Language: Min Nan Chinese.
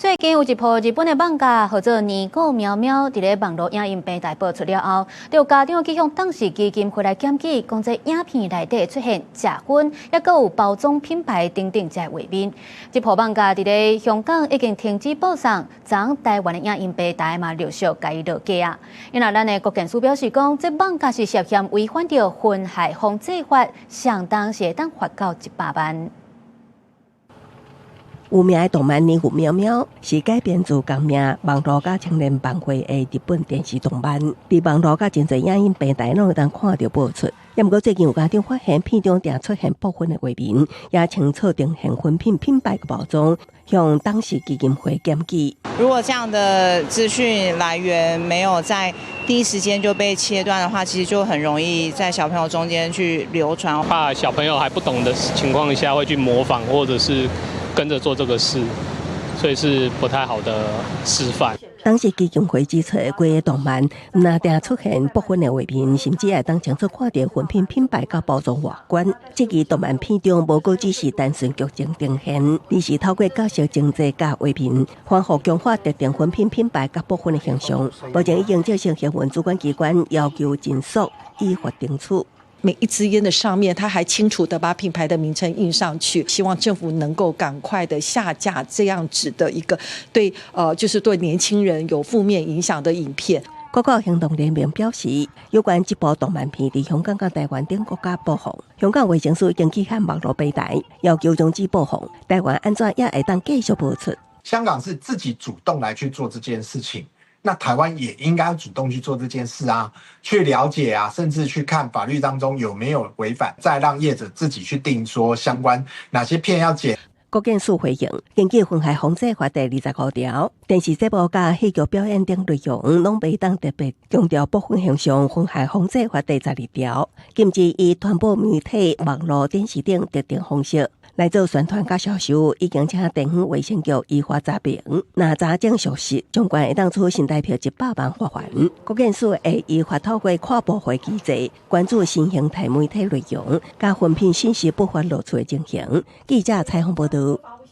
最近有一部日本的漫畫，號做《年糕喵喵》，佇咧網路影音平台播出了後，就有家長去向董氏基金會來檢舉，講這影片內底出現食薰，抑閣有包裝品牌等等這畫面。這部漫畫佇咧香港已經停止播送，昨台灣的影音平台嘛陸續共伊落架啊。因為咱的國健署表示講，這漫畫是涉嫌違反著薰害防制法，相當是會當罰到100萬。有名的動漫《年糕喵喵》是改編自同名網路佮青年漫畫的日本電視動漫，佇網路佮真濟影音平台攏會當看著播出。也毋過最近有家長發現片中定出現部分的畫面，也清楚呈現薰品品牌的包裝，向董氏基金會檢舉。如果這樣的資訊來源沒有在第一時間就被切斷的話，其實就很容易在小朋友中間去流傳。怕小朋友還不懂的情況下會去模仿，或者是跟着做這個事，所以是不太好的示範。董氏基金會指出，規个動漫毋但定出現部分的畫面，甚至會當清楚看著薰品品牌佮包裝外觀。這支動漫片中無閣只是單純劇情呈現，而是透過角色情節佮畫面，反覆強化特定薰品品牌佮部分的形象。目前已經接受營運主管機關要求盡速依法懲處。每一支菸的上面，他還清楚的把品牌的名稱印上去，希望政府能夠趕快的下架這樣子的一個對，就是對年輕人有負面影響的影片。各國行動聯盟表示，有關這部動漫片佇香港佮台灣等國家播放，香港衛生署已經去函網路平台，要求終止播放。台灣按怎也會當繼續播出？香港是自己主動來去做這件事情。那台灣也應該主動去做這件事啊，去了解啊，甚至去看法律當中有沒有違反，再讓業者自己去定說相關哪些片要剪。國健署回應，根據薰害防制法第25條，電視節目佮戲劇表演等內容，攏袂當特別強調部分形象。薰害防制法第12條，禁止以傳播媒體、網路、電視等特定方式來做宣傳佮銷售，已經請地方衛生局依法查明。若查證屬實，相關會當處新台幣100萬罰鍰。國健署會依法透過跨部會機制，關注新形態媒體內容佮薰品信息不法露出的情形。記者採訪報導。